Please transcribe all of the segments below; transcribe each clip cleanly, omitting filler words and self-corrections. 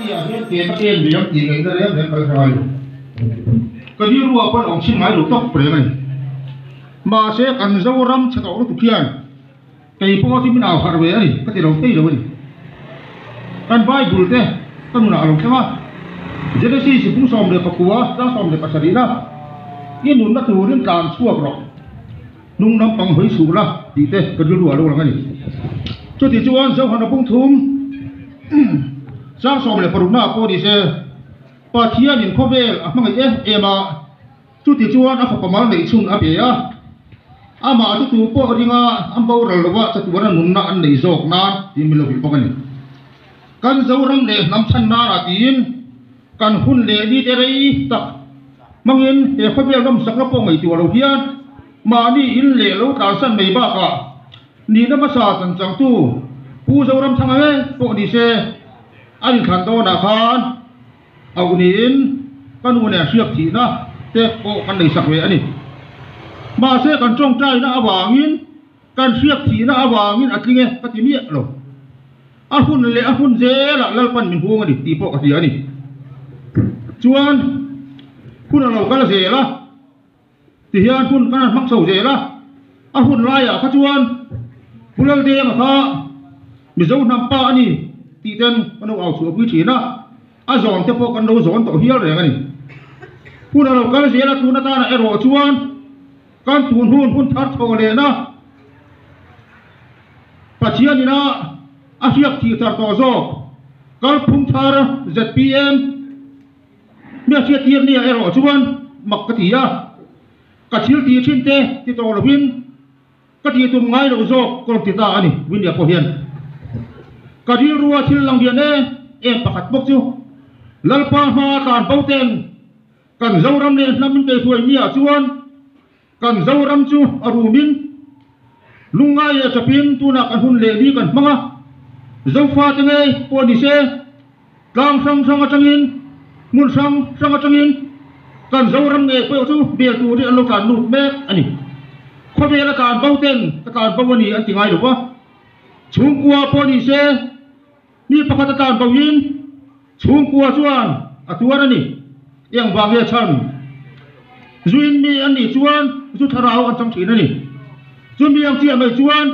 Party ah hian ke ka pen ve ang tih ngaihna reng reng ka la hre ngai lo. Ka rilru ah pawh a awm chhin ngai lo tawp reng a ni. Mahse kan Zoram chhe tawh lutuk hian kei pawh chu min au harh ve a ni, ka ti lo thei lo a ni. Kan Bible te ka nunah a lo thleng a, Genesis bung 14 tlang 17 na, I nunna turin tlan chhuak rawh. Hnung lampang hawi chhuh la tih te ka rilru a lo lang a ni. Chuti chuan Zohana bung thum sang 16 naah pawh ni se, Pathianin khawvel a hmangaih em em a, chuti chuan a fapa mal neih chhun a pe a, amah chu tu pawh ringa an boral lo a chatuana nunna an nei zawk nan tih min lo hrilh bawk a ni. Kan Zoram leh hnam chhan nana tiin kan hun leh ni te rei tak hmangin he khawvel nawmsakna pawh ngaihtuah lo hian mahni in leh lo tlansan mai bakah nihna hmasa chanchangtu Pu Zoramthanga ngei pawh ni se a inthlan dawnah khan auh niin ka nu nen hriak thihna te pawh kan nei sak ve a ni. Mahse kan tawngtaina avangin Kan hriak thihna avangin a tling e ka ti miah lo. A hun leh a hun zelah Lalpan min hung a ni tih pawh ka hria a ni. Chuan hun a lo kal zel a, tihian hun kan han hmang chho zel a, a hun laiah kha chuan Pu Laldenga kha Mizo hnam pa a ni tih ten kan lo au chhuahpui thin a, a zawn te pawh kan lo zawn tawh hial reng a ni. Hun a lo kal zel a, tun atana erawh chuan Kan tun hun hun thar chho lehna Pathian ina a hriak thih thar tawh zawk kalphung thar zpm mi a hriat tir nia erawh chuan mak ka ti a, ka thil tih thin te ti tawh lovin ka tih tum ngai loh zawk ka rawn ti ta a ni Winnie pawh hian ka rilrua thil lang lian em em pakhat bawk chu Lalpa hma tlan bo ten Kan Zoram leh hnam in keihruai mi ah chuan kan Zoram chu a rumin lungngai leh chapin tunah kan hun leh ni kan hmang a, Zofa te ngei pawh ni se tlang hrang hrang atangin hmun hrang hrang atangin kan Zoram ngei pawh chu bel turin an lo tlan lut mek a ni. Khawvel a tlan bo ten ka tlan bo a ni an ti ngai lo va, chhungkua pawh ni se Mi pakhat a tlan bohin chhungkua chuan a tuar a ni. Eng vang nge chhan? Zuin mi an nih chuan zu thlarau an chang thin a ni. Chumi ang chiah mai chuan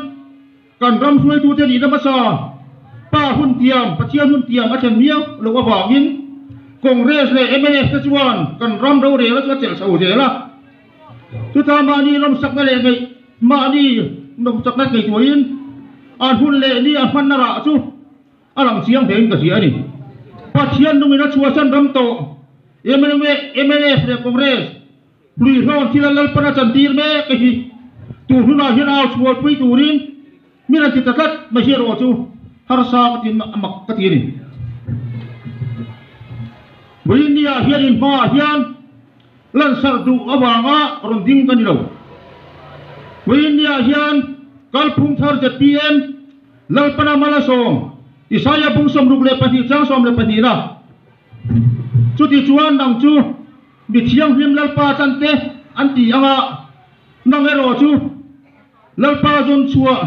kan ram hruaitute nihna hmasa pa hun tiam, Pathian hun tiam a thlen miau loh avangin Congress leh mnf te chuan kan ram rorelna chu a chelh chho zel a. Chutah mahni lawmsakna leh ngeih mahni lawmsakna ngaihtuahin an hun leh ni a hmanna rah chu a lang chiang hlein ka hria a ni. Pathian nungin a chhuahsan ram tawh mnf leh Congress hluihlawn thil a Lalpan a chantir mek a hi tun hunah hian au chhualpui turin min an ti ta tlat mai hi erawh chu harsa ka ti a mak ka ti a ni. Vawiinniah hian inhmaah hian Lansarh duh avanga rawn ding ka ni lo. Vawiinniah hian kalphung thar zpm Lalpana Malasawm Isaia bung 62 chang 12 na chuti chuan nang chu mi thianghlim Lalpa tan te an ti anga nang erawh chu Lalpa zawn chhuah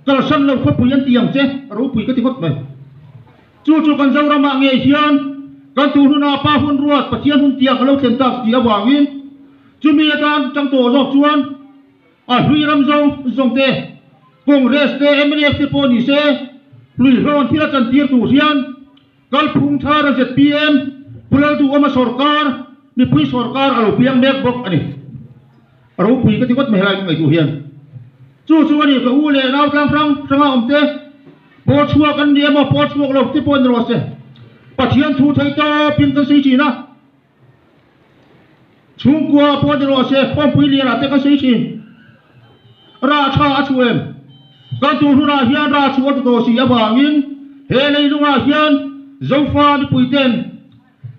kalsan lo khawpui an ti ang che ropui ka ti ngawt mai. Chu chu kan Zoramah ngei hian kan tu hnunah Pa hun ruat Pathian hun tiang a lo thlen tak tih avangin chumi atan tang tawh zawk chuan a hlui ram zawng zawng te, Congress te, mnf te pawh ni se hlui hlawn thil a chantir tur hian kalphung thar a zpm Pu Lalduhawma sawrkar, mipui sawrkar a lo piang mek bawk a ni. A ropui ka ti ngawt mai helai ka ngaihtuah hian. Chu chu a ni ka u leh nau tlang hrang hranga awm te. Pawl chhuak an ni emaw pawl chhuak lo te pawh ni rawh se. Pathian thu thei tawpin kan sawi thin a. Chhungkua pawh ni rawh se khawmpui lianah te kan sawi thin. Rah tha a chhuah em? Kan tur hunah hian rah chhuah a ti tawh si avangin he leilungah hian Zofa mipui ten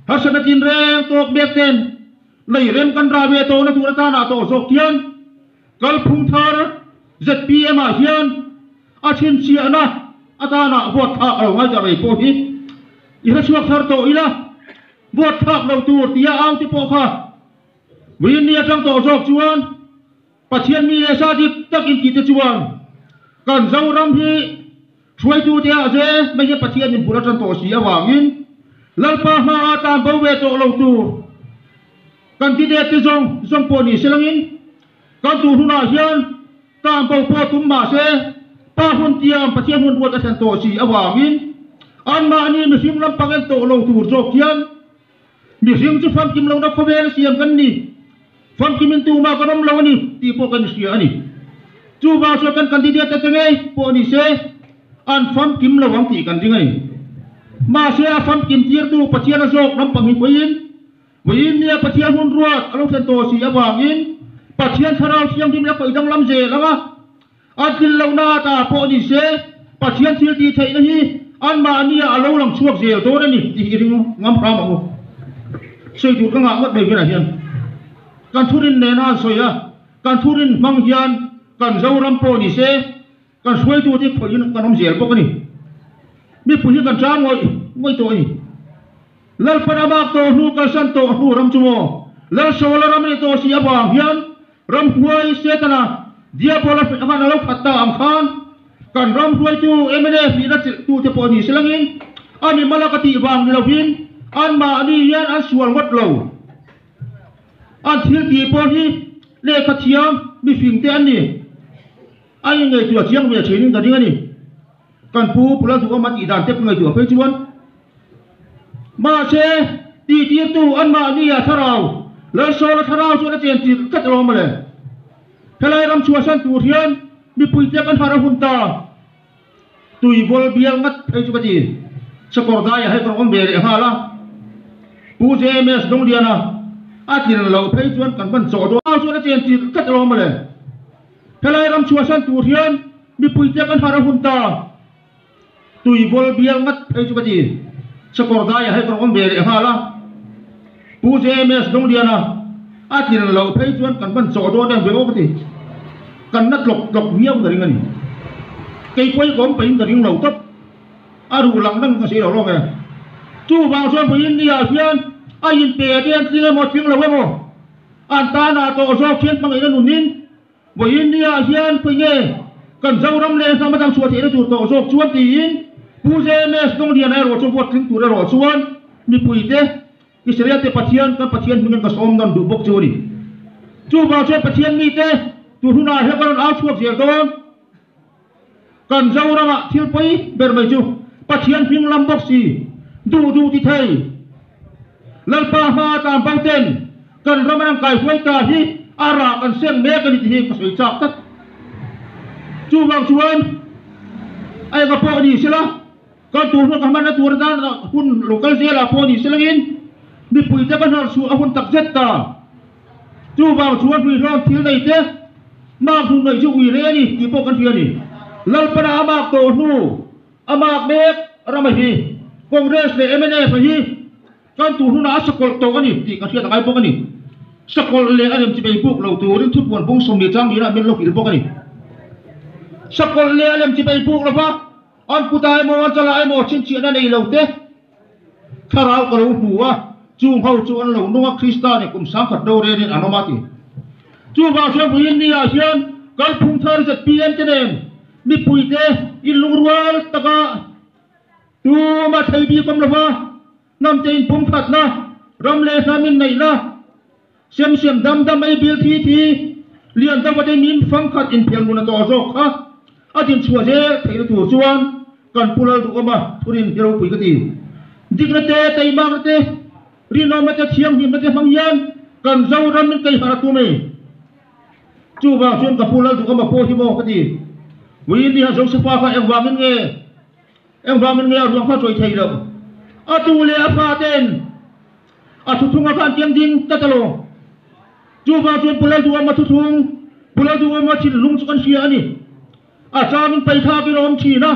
harsatna tinreng tawk mek ten lei rem kan rah ve tawhna tur atana tawh zawk hian Kalphung thar zpm ah hian a chhinchhiahna atana vote thlak a lo ngai ta mai pawh hi i hre chhuak thar tawh ila, vote thlak lo tur tia au te pawh kha Winnie atang tawh zawk chuan Pathian mi leh sa dik tak in tih te chuan kan Zoram hi hruaitu te ah ze mai hian Pathian in bul atan tawh si avangin. Lalpa hmaah tan bo ve tawh lo tur candidate te zawng zawng pawh ni selangin kan tur hunah hian tan bo pawh tum mah se pa hun tiam Pathian hun ruat a thlen tawh si avangin anmahni mihring lampang en tawh lo tur zawk hian Mihring chu famkim lohna khawvel siam kan ni, famkimin tumah kan awm lo a ni tih pawh kan hria a ni. Chuvang chuan kan candidate te ngei pawh ni se an famkim lo ang tih kan ring a ni. Mahse a famkim tirtu Pathian a zawk lampang hi vawiin, vawiin nia Pathian hun ruat a lo thlen tawh si avangin Pathian thlarau thianghlim la khawih danglam zel ang a, A thil lohna ata pawh ni se, Pathian thil tih theihna hi anmahnia a lo lang chhuak zel dawn a ni tih i ring ngam hram ang u. Sawi tur ka ngah ngawt mai vinah hian kan thurin nena an sawi a, kan thurin hmang hian kan Zoram pawh ni se, kan hruaitute khawih kan awm zel bawk a ni. Mipui hi kan ṭang ngawih ngawih tawh a ni. Lalpan a bak tawh hnu kalsan tawh hnu ram chu maw Lalsawla ram a ni tawh si avang hian ramhnuai Setana Diabola khan a lo khat ta ang khan kan ram hruaitu mnf nihna chilhtute pawh ni selangin a ni mala ka tih vang ni lovin anmahni hian an sual ngawt lo. An thil tih pawh hi lehkha thiam mifingte an ni. A inngaihtuah chiang ve thinin ka ring a ni. Kan pu Pula Duhawma tih dan te ka ngaihtuah phei chuan mahse tihtirtu anmahnia thlarau Lalsawla thlarau chuan a chen tirh tlat alawm mawle. Helai ram chhuahsan tur hian mipuite kan harh a hun ta. Tuivawl bial ngat phei chu ka ti. Sakawr daiah hei ka rawn awm ve leh nghal a. Pu JMS Dongliana a tlin loh phei chuan kan van chawh dawn. Chuan a chen tirh tlat alawm mawle. Helai ram chhuahsan tur hian mipuite kan harh a hun ta. Tuivawl bial ngat phei chu ka ti. Sakawr daiah hei ka rawn awm ve leh nghal a. Pu JMS Dongliana a tlin loh phei chuan kan van chawh dawn em ve aw ka ti. Kan na tlawk tlawk viau ka ring a ni. Kei pawh hi ka awm pahin ka ring lo tawp. A ruh lang dang ka si lo lawk e. Chuvang chuan vawiin ni ah hian a inpe te an tling emaw tling lo emaw an tanah tawh zawk hian hmangaihna nunin Vawiin nia hian pui nge kan Zoram leh hnam atang chhuah theihna tur tawh zawk chuan tiin Pu JMS Dongliana erawh chu vote tling tur erawh chuan mipuite Israel te Pathian kan Pathian hmingin ka sawm nawn duh bawk chu a ni. Chuvang chuan Pathian mite tur hunah hian ka rawn au chhuak zel dawn. Kan Zoramah thil pawi ber mai chu Pathian hming lam bawk si duh duh ti thei. Lalpa hma tan bo ten kan ram an kai huai ta hi a rah kan seng mek a ni tih hi ka sawi chak tlat. Chuvang chuan a enga pawh ni sela kan tur hun ka hmanna tur atan hun lo kal zelah pawh ni selangin mipuite ka hnawr chhuah a hun tak zet ta. Chuvang chuan hruihhlawm thil nei te mak hnu ngaih chu ui reng a ni tih pawh kan hria a ni. Lalpana a mak tawh hnu a mak mek ram a hi Congress leh mnf a hi kan tur hunah a sakawlh tawh a ni tih kan hriat a ngai bawk a ni. Sakawlh leh a lemchipei buk lo turin thupuan bung 40 chang nihna min lo hrilh bawk a ni. Sakawlh leh a lemchipei buk lova an kutah emaw an chalah emaw chhinchhiahna nei lo te Thlarau ka lo hmu a, chung ho chu an lo nung a, Krista nih kum 10,000 rorelin an awm a ti. Chuvang chuan vawiin niah hian kalphung thar zpm te nen mipuite inlungrual taka tuma thei bik awm lova hnamte inpumkhatna, ram leh hnam inneihna, sem sem dam dam ei bil thi thi lian deuh ate min fangkhat inphial mun a tawh zawk kha a dinchhuah zel theihna tur chuan kan pu lal duhawm a thurin hi ropui ka ti. Dikna te, teimakna te, rinawmna te, thianghlimna te hmang hian kan Zoram min kei harh a tum e. Chuvang chuan ka pu lal duhawm a pawh hi maw ka ti. Vawiin ni ha Josefa kha engvangin nge engvangin nge a ruang kha chawi thei loh? A tu leh a fa ten A thuthung a khan tiang ding tlat alo. Chuvang chuan Pu Lalduhawma thuthung, Pu Lalduhawma thinlung chu kan hria a ni. A changin paithakin a awm thin a,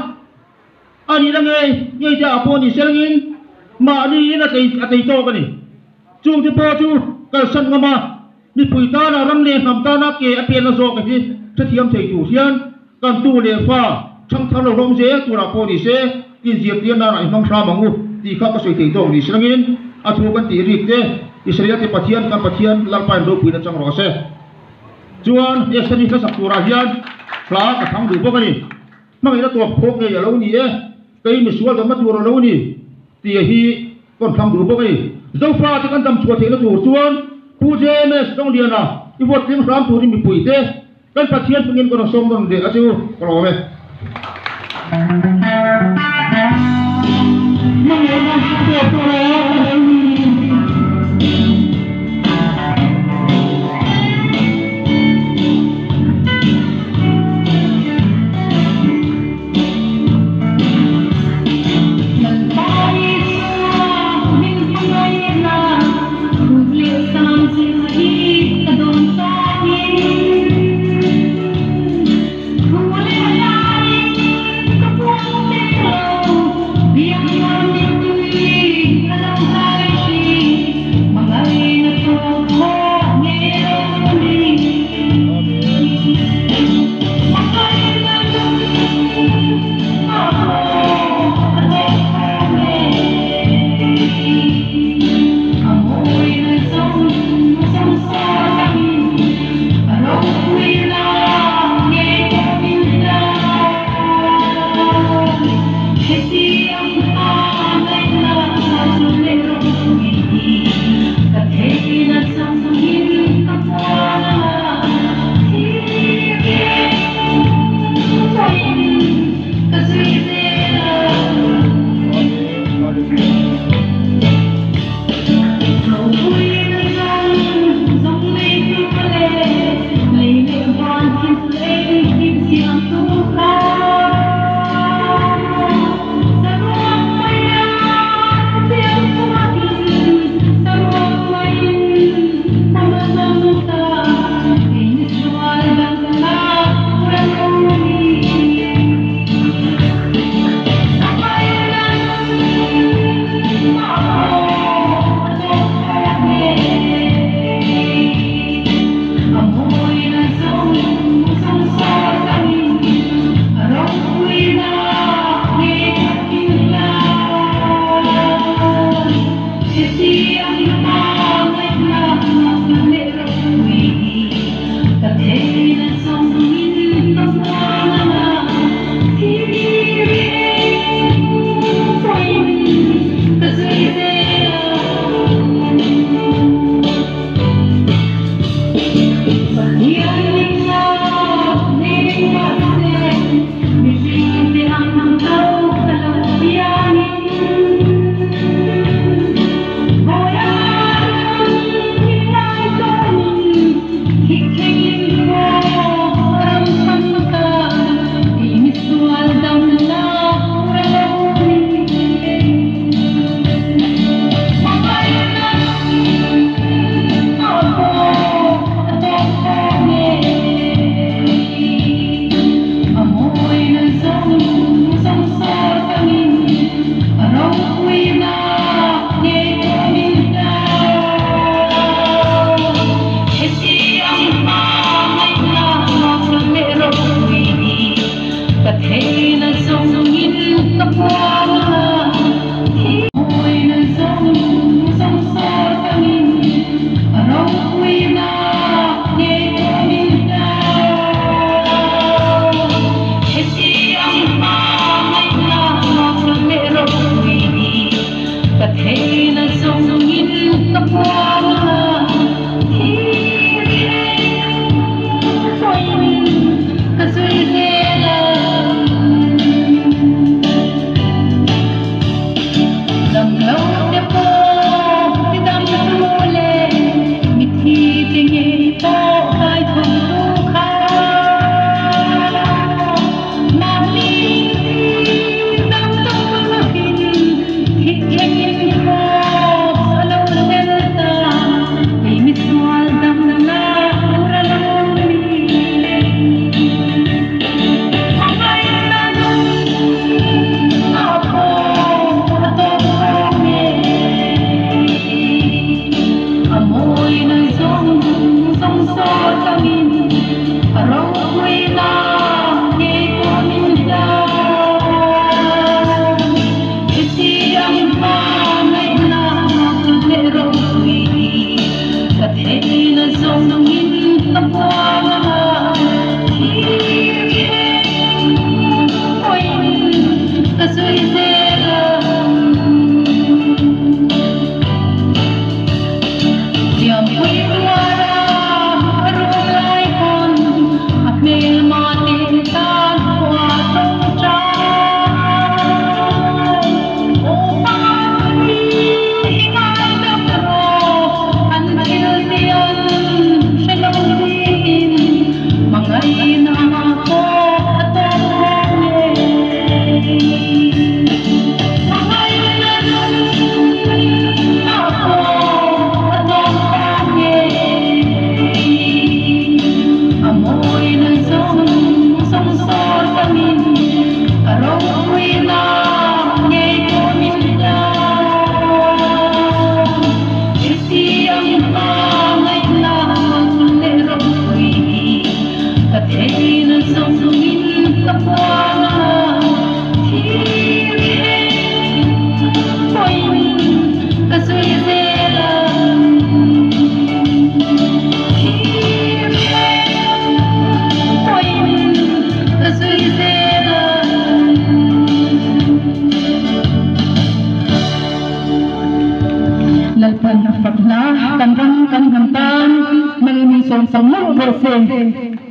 a nihna ngei ngei te ah pawh ni selangin mahniin a tlei a tlei tawk a ni. Chungte pawh chu kalsan ngam a, mipui tana ram leh hnam tana ke a penna zawk hi hrethiam thei tur hian kan tu leh fa thangthar lo hlawm zel turah pawh ni se inzirtir nanah i hmang hram ang u tih kha ka sawi thei tawk ni selangin a thu kan tih rik te Israel te Pathian kan Pathian Lalpa in ropuina chang rawh se. Chuan Estheri hlasak turah hian hla ka thang duh bawk a ni. Hmangaihna tawp khawk ngei a lo ni e, kei misual dawmna tur a lo ni tih hi. Kan thlang duh bawk a ni. Zofa te kan dam chhuah theihna tur chuan Pu JMS Dawngliana i vote tling hram turin mipuite kan Pathian hmingin kan rawn sawm nawn leh a chu ka lawm e. siam sak mawlh rawh se.